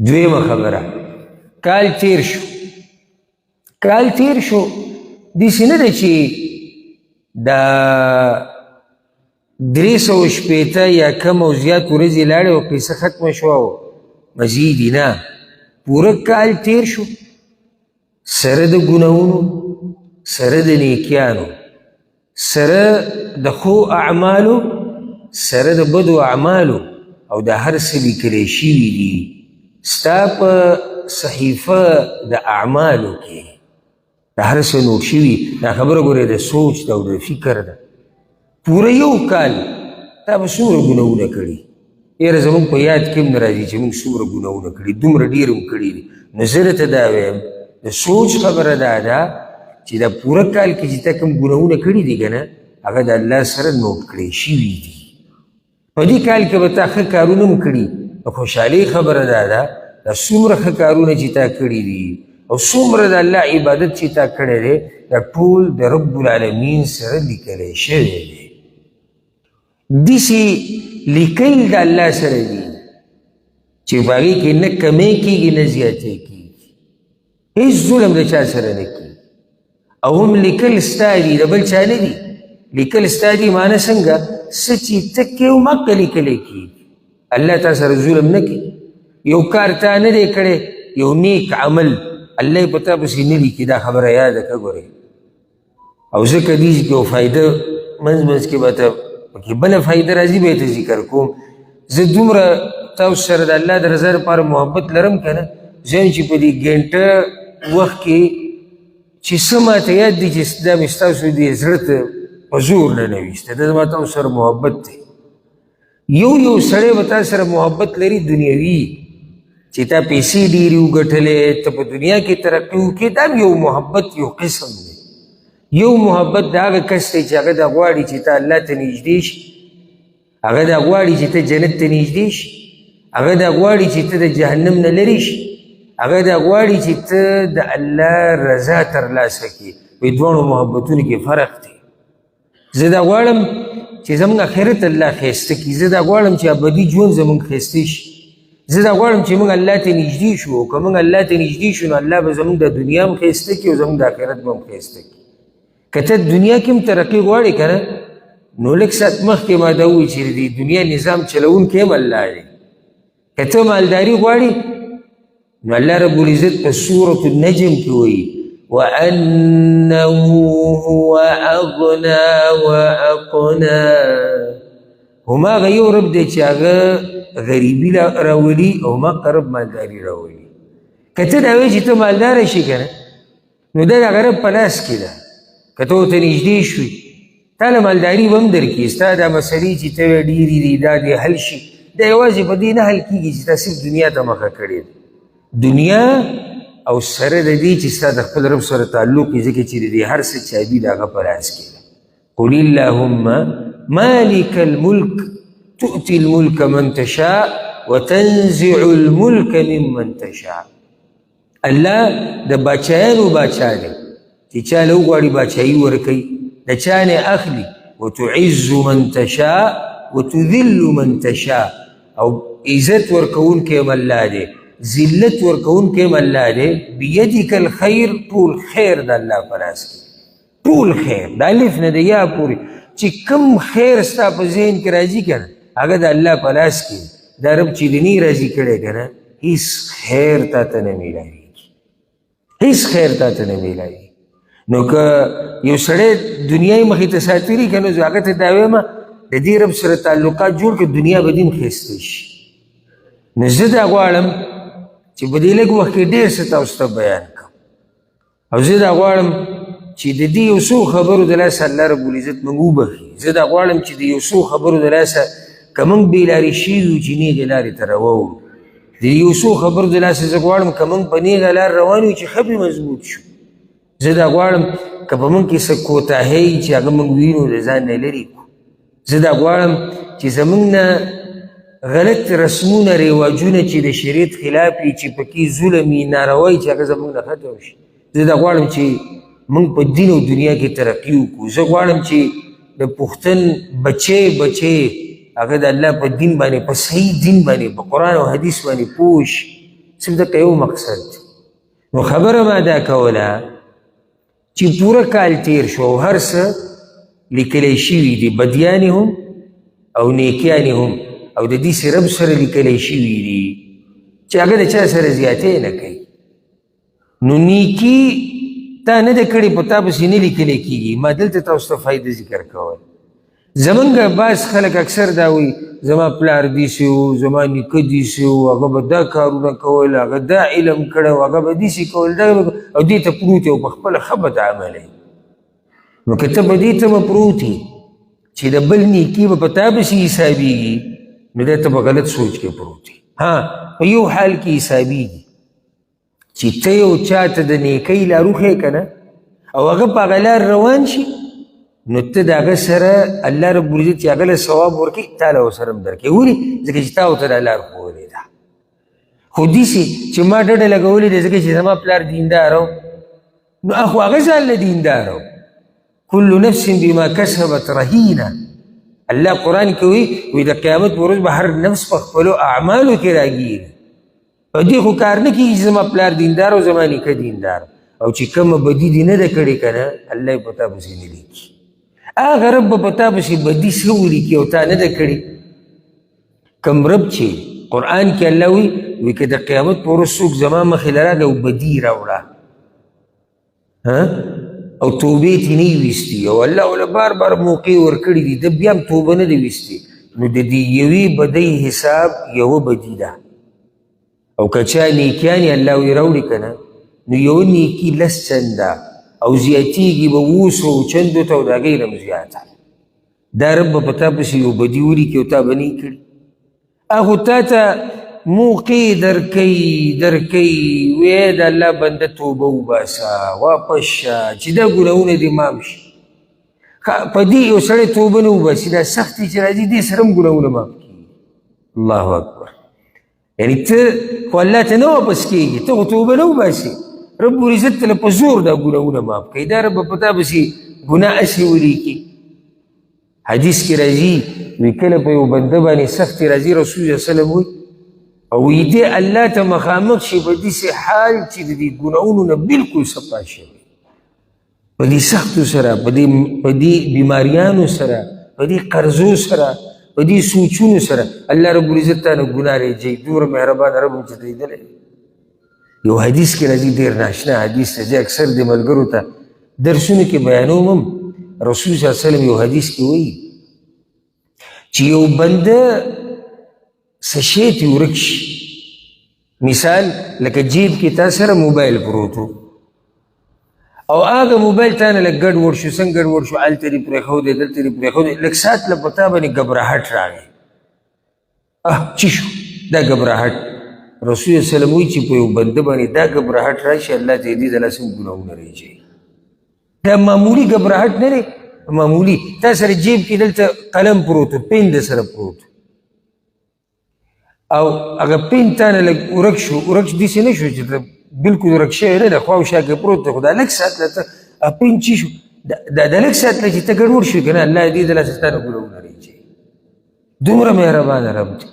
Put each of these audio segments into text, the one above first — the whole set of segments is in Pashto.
دویمه خبره، کال تیر شو، کال تیر شو، داسې نه ده چې دا 360 یا کم او زیات ورځې لاړې او قصه ختمه شوه او مزې دي. نه، پوره کال تیر شو سره د ګناهونو، سره د نیکیانو، سره د ښو اعمالو، سره د بدو اعمالو، او د هر څه لیکلی شوي دي ستا په صحیفه د اعمالو کې، د هر څه نوټ شوي. دا خبره ګورې د سوچ ده او د فکر ده. پوره یو کال تا به څومره ګناهونه کړي؟ یاره زموږ په یاد کې هم نه راځي چې موږ څومره ګناهونه کړي، دومره ډېر هم کړي دي. نو زه درته دا وایم، د سوچ خبره دا ده چې دا پوره کال کې چې تا کوم ګناهونه کړي دي که نه، هغه د الله سره نوټ کړی شوي دي. په دې کال کې به تا ښه کارونه هم کړي. د خوشحالۍ خبره دا ده، دا څومره ښه کارونه چې تا کړي دي او څومره د الله عبادت چې تا کړی دی، دا ټول د رب العالمین سره لیکلی شوی دی. داسې لیکل د الله سره دي چې په هغې کې نه کمی کېږي نه زیاتی کېږي، هېڅ ظلم د چا سره نه کېږي. او هم لیکل ستا دي، د بل چا نه دي. لیکل ستا دي معنی څنګه؟ څه چې ته کوې هماغه لیکلی کېږي. الله تا سره ظلم نه کوي. یو کار تا نه دی کړی، یو نیک عمل، الله یې په تا پسې نه لیکي. دا خبره یاده کړه ګورې. او ځکه دې کې یو فایده منځ منځ کې به ته پکې بله فایده راځي، به یې ته ذکر کوم. زه دومره تاسو سره د الله د رضا لپاره محبت لرم که نه، زه یم چې په دې ګنټه وخت کې چې څه ماته یاد دي چې دا مې ستاسو دې زړه ته په زور ننویسته، دا زما تاسو سره محبت دی. یو یو سړی به تا سره محبت لري دنیوي، چې تا پیسې ډېرې وګټلې، ته په دنیا کې ترقي وکړې، دا یو محبت یو قسم دی. یو محبت د هغه کس دی چې هغه دا غواړي چې ته الله ته نږدې شي، هغه دا غواړي چې ته جنت ته نږدې شي، هغه دا غواړي چې ته د جهنم نه لرې شي، هغه دا غواړي چې ته د الله رضا ترلاسه کړې. په دواړو محبتونو کې فرق دی. زه دا غواړم چې زموږ آخرت الله ښایسته کړي، زه دا غواړم چې ابدي ژوند زموږ ښایسته شي، زه دا غواړم چې موږ الله ته نږدې شو، او که موږ الله ته نږدې شو نو الله به زموږ د دنیا هم ښایسته کړي او زموږ د آخرت به هم ښایسته کړي. که ته دنیا کې هم ترقي غواړې که نه، نو لږ ساعت مخکې ما دا وویل چې د دې دنیا نظام چلوونکی هم الله دی. که ته مالداري غواړې نو الله رب العزت په سورة النجم کې وایي وأنه هو أغنى وأقنى. هماغه یو رب دی چې هغه غریبي راولي او هماغه رب مالداري راولي. که ته دا وایې چې ته مالداره شې که نه، نو دا د هغه رب په لاس کې ده. که ته ورته نږدې شوې، تا له مالداري به هم درکړي. ستا دا مسلې چې ته وایې ډېرې دي، دا دې حل شي، دا یوازې په دې نه حل کېږي چې تا صرف دنیا ته مخه کړې ده. دنیا او سره د دې چې ستا د خپل رب سره تعلق وي، ځکه چې د دې هر څه چابي د هغه په لاس کې ده. قل اللهم مالک الملک تؤتي الملک من تشاء وتنزع الملک ممن تشاء. الله د باچایانو باچا دی چې چا له وغواړي باچایي ورکوي، د چا نه اخلي. وتعز من تشاء وتذل من تشاء. او عزت ورکوونکی هم الله دی، ذلت ورکوونکی هم الله دی. بیدک الخیر، ټول خیر د الله په لاس کې، ټول خیر د الف نه د یا پورې چې کوم خیر ستا په ذهن کې راځي که نه، هغه د الله په لاس کې. دا رب چې دې نه راضي کړی که نه، هیڅ خیر تا ته نه میلاویږي، هیڅ خیر تا ته نه میلاویږي. نو که یو سړی دنیا یې مخې ته ساتلي که نه، زه هغه ته دا وایم د دې رب سره تعلقات جوړ کړه، دنیا به دې هم ښایسته شي. نو زه دا غواړم چې په دې لږ وخت کې ډېر څه تاسو ته بیان کړم، او زه دا غواړم چې د دې یو څو خبرو د لاسه الله رب العزت موږ وبخښي. زه دا غواړم چې د یو څو خبرو د لاسه که موږ بې لارې شوي یو چې نېغې لارې ته راواوړو. د یو څو خبرو د لاسه زه غواړم که موږ په نېغه لار روان یو چې ښه پرې مضبوط شو. زه دا غواړم که په موږ کې څه کوتاهۍ چې هغه موږ وینو د ځان نه لرې کړو. زه دا غواړم چې زموږ نه غلط رسمونه رواجونه چې د شریعت خلاف وي، چې پکې ظلم وي، ناروا وي، چې هغه زموږ نه ختم شي. زه دا غواړم چې موږ په دین او دنیا کې ترقي وکړو. زه غواړم چې د پښتن بچی بچی هغه د الله په دین باندې، په صحیح دین باندې، په قرآن او حدیث باندې پوه شي. صرف دقه یو مقصد دی. نو خبره ما دا کوله چې پوره کال تیر شو او هر څه لیکلی شوي دي، بدیانې هم او نیکیانې هم، او د دې رب سره لیکلی شوي دي چې هغه د چا سره زیاتی نه کوي. نو نیکي تا نه ده کړې، په تا پسې نه لیکلی کېږي. ما دلته تاسو ته فایده ذکر کول. زمونږ بعض خلک اکثر دا وایي زما پلار داسې و، زما نیکه داسې و، هغه به دا کارونه کول، هغه دا علم کړی و، هغه به داسې کول، دا به، او دې ته پروت یې او په خپله ښه بد عمله یې. نو که ته په دې تمه پروت یې چې د بل نیکي به په تا پسې حسابېږي، نو دا ته په غلط سوچ کې پروت یې. ها، په یو حال کې حسابېږي چې ته یو چا ته د نیکۍ لار وښیې که نه، او هغه په هغه لار روان شي، نو ته د هغه سره الله رب العزت چې هغه له ثواب ورکوي، تا له ورسره هم درکوي. ولې؟ ځکه چې تا ورته دا لار ښوولې ده. خو داسې چې ما ډډه لګولې ده ځکه چې زما پلار دیندار و، نو خو هغه ځان له دیندار و. کل نفس بما کسبت رهینه. الله قرآن کې وایي، وایي د قیامت په ورځ به هر نفس په خپلو اعمالو کې راګیري. په دې خو کار نه کېږي چې زما پلار دیندار او زما نیکه دیندار، او چې کومه بدي دې نه ده کړې که نه، الله یې په تا پسې نه لیکي. هغه رب به په تا پسې بدي څه ولیکي او تا نه ده کړې. کوم رب چې قرآن کې الله وایي، وایي که د قیامت په ورځ څوک زما مخې له راغی او بدي یې راوړه، او توبې ترې نه یې ویستي، او الله ورله بار بار موقع ورکړي دي، ده بیا هم توبه نه ده ویستې، نو د دې یوې بدۍ حساب یوه بدي ده. او که چا نیکیانې الله وایي راوړي که نه، نو یوه نیکي لس چنده او زیاتېږي به اووه سوو چندو ته، او د هغې نه هم زیاته. دا رب به په تا پسې یو بدي ولیکي او تا به نه یې کړي. هغه تا ته موقع درکوي درکوي، وایي د الله بنده توبه وباسه، واپس شه چې دا ګناهونه دې معاف شي. په دې یو سړی توبه نه وباسي، دا سختې چې راځي دې سره هم ګناهونه معاف کېږي. الله اکبر. یعنی ته خو الله ته نه واپس کېږي، ته خو توبه نه وباسې، رب العزت ته په زور دا ګناهونه معاف کوي. دا رب په تا پسې ګناه هسې ولیکي. حدیث کې راځي، وایي کله په یو بنده باندې سختې راځي، رسول الله صلی الله علیه وسلم وایي، او وایي دی الله ته مخامخ شي په داسې حال چې د دې ګناهونو نه بالکل صفا شوی، په دې سختو سره، په دې بیماریانو سره، په دې قرضو سره، په دې سوچونو سره الله رب العزت تا نه ګناه رېږي. دومره مهربان رب هم چې ته لیدلی. یو حدیث کې راځي، ډېر ناشنا حدیث دی، زه اکثر د ملګرو ته درسونو کې بیانوم هم. رسول صلی الله علیه وسلم یو حدیث کې وایي چې یو بنده څه شی ترې ورک شي، مثال لکه جیب کې تا سره موبایل پروت و، او هغه موبایل تا نه لږ ګډ وډ شو، څنګه ګډ وډ شو، هلته دې پرېښودی، دلته دې پرېښودی، لږ ساعت له په تا باندې ګبراهټ راغی، چې شو دا ګبراهټ. رسول الله صلی الله علیه وسلم وایي چې په یو بنده باندې دا ګبراهټ راشي، الله ته یې دې د لاسه هم ګناهونه رېږي. دا معمولي ګبراهټ نه دی، معمولي تا سره جیب کې دلته قلم پروت و، پین د سره پروت و، او هغه پین تا نه لږ ورک شو، ورک داسې نه شو چې ته بالکل ورک شوی نه دی، خوا او شا کې پروت دی، خو دا لږ ساعت له ته هغه پین چې شو، دا د لږ ساعت له چې ته ګډوډ شوې که نه، الله دې د لاسه ستا نه ګناهونه رېږي. دومره مهربان رب دی.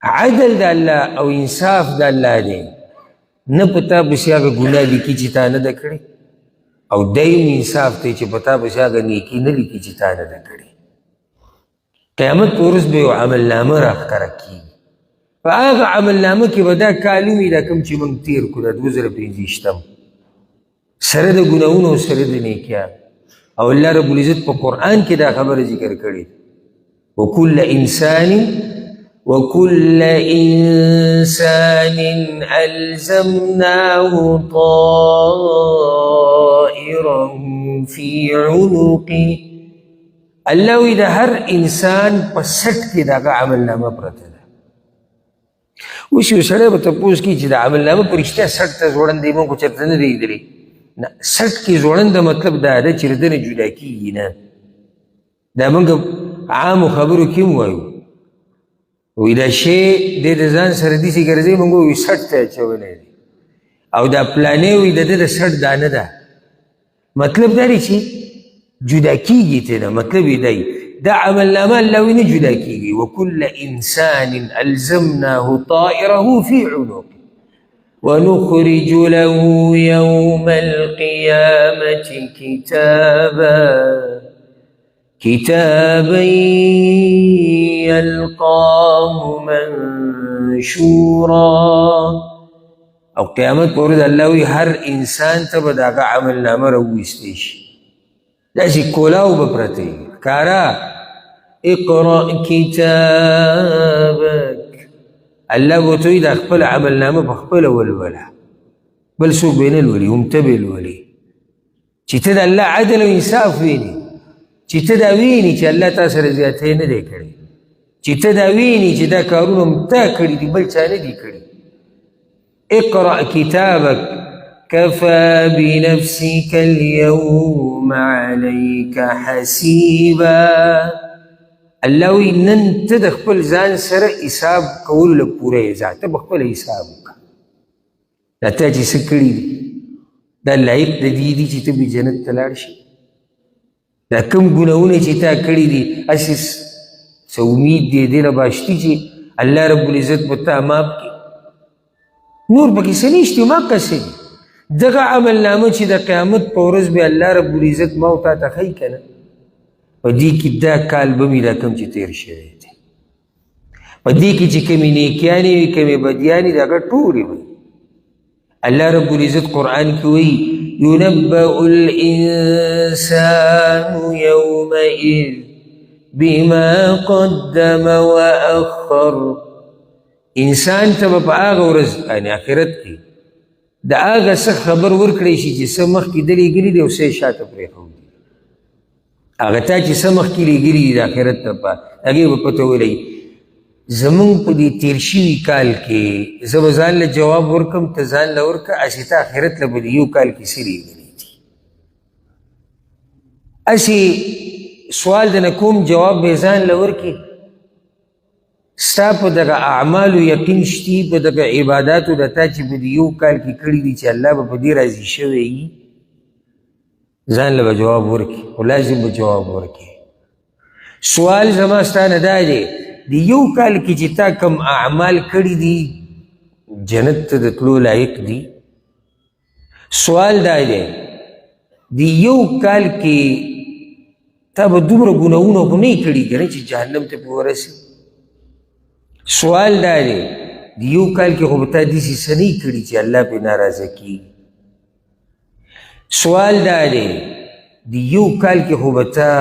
عدل د الله او انصاف د الله دی، نه په تا پسې هغه ګناه لیکي چې تا نه ده کړې، او دایم انصاف دی چې په تا پسې هغه نیکي نه لیکي چې تا نه ده کړې. قیامت په ورځ به یو عملنامه راښکاره کېږي، په هغه عملنامه کې به دا کال وي، دا کوم چې موږ تېر کړو، دا 2025 سره د ګناهونو او سره د نیکیانو. او الله رب العزت په قرآن کې دا خبره ذکر کړې، وکل انسان وكل إنسان ألزمناه طائره في عنقه. الله وایي د هر انسان په سټ کې د هغه عملنامه پرته ده. اوس یو سړی به تپوس کوي چې د عملنامه په رښتیا سټ ته ځوړند دی، موږ خو چېرته نه دی لیدلی. نه، سټ کې ځوړند مطلب دا ده چې له ده نه جدا کېږي نه. دا موږ عامو خبرو کې هم وایو، وایي دا شی دی د ځان سره داسې ګرځوي، موږ وایو سټ ته یې اچولی دی، او دا پلانی وایي د ده د سټ دا نه ده. مطلب دا دی چې جدا کېږي ترې نه، مطلب یې دی دا عملنامه الله وایي نه جدا کېږي. وکل انسان الزمناه طائره في عنقه. ونخرج له يوم القيامة كتابا يلقاه منشورا. او قیامت پر ورځ الله وایي هر انسان ته به د هغه عملنامه راوویستی شي، داسې کولاو به پرته وي ښکاره. اقرأ کتابک، الله به ورته وایي دا خپله عملنامه په خپله ولوله، بل څوک به یې نه لولي، هم ته به یې لولې، چې ته د الله عدل او انصاف وینې، چې ته دا وینې چې الله تا سره زیاتی نه دی کړی، چې ته دا وینې چې دا کارونه هم تا کړي دي بل چا نه دي کړي. اقرأ كتابك كفى بنفسك اليوم عليك حسيبا. الله وایي نن ته د خپل ځان سره حساب کولو له پوره یې ځه، ته به خپله حساب وکړه، دا تا چې څه کړي دي دا لایق د دې دي چې ته به جنت ته لاړ شې، دا کوم ګناهونه چې تا کړي دي هسې څه امید دی دې نه باشتي چې الله رب العزت به تا معاف کړي، نور پکې څه نشته، ما قصې دي. دغه عملنامه چې د قیامت په ورځ به الله رب العزت ما او تا ته ښیي که نه، په دې کې دا کال به مې دا کوم چې تېر شوی دی، په دې کې چې کومې نیکیانې وي کومې بدیانې دي هغه ټولې وي. الله رب العزت قرآن کې وایي ينبأ الإنسان يومئذ بما قدم وأخر. انسان ته به په هغه ورځ یعنې آخرت کې د هغه څه خبر ورکړی شي چې څه مخکې ده لېږلي دي او څه یې شاته پرېښودي. هغه تا چې څه مخکې لېږلي دي د آخرت لپاره هغې به پته ولګي. زمونږ په دې تېر شوي کال کې زه به ځان له جواب ورکړم، ته ځان له ورکړه، هسې ته آخرت له به دې یو کال کې څه لېږلي دي. هسې سوال د نه کوم جواب به ځان له ورکړي. ستا په دغه اعمالو یقین شتي، په دغه عباداتو د تا چې په دې یو کال کې کړي دي چې الله به په دې راضي شوی وي، ځان له به جواب ورکړي، خو لازم به جواب ورکړي. سوال زما ستا نه دا دی، د یو کال کې چې تا کوم اعمال کړي دي جنت ته د تلو لایق دي؟ سوال دا دی، د یو کال کې تا به دومره ګناهونه خو نه کړي که نه چې جهنم ته پرې ورسې؟ سوال دا دی، د یو کال کې خو به تا داسې څه نه کړي چې الله پرې ناراضه کېږي؟ سوال دا دی، د یو کال کې خو به تا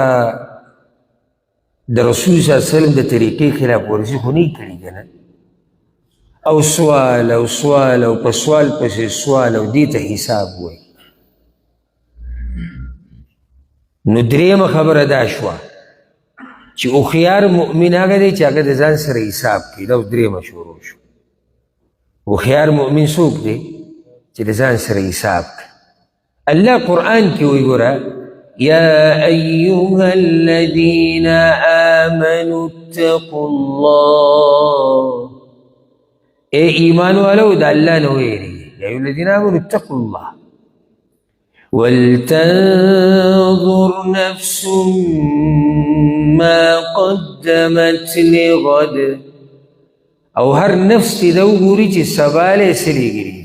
د رسول صلی الله علیه وسلم د طریقې خلاف ورزي خو نه کړي که نه؟ او سوال او سوال او په سوال پسې سوال او دې ته حساب وایي. نو درېیمه خبره دا شوه چې هوښیار مؤمن هغه دی چې هغه د ځان سره حساب کوي. دا اوس درېیمه شروع شو. هوښیار مؤمن څوک دی؟ چې د ځان سره حساب کوي. الله قرآن کې وایي ګوره، یا ایها الذین آمنوا اتقوا الله، ای ایمان والو د الله نه ویریږئ. یا ایها الذین آمنوا اتقوا الله ولتنظر نفس ما قدمت لغد، او هر نفس دې دا وګوري چې سبا له یې څه لېږلي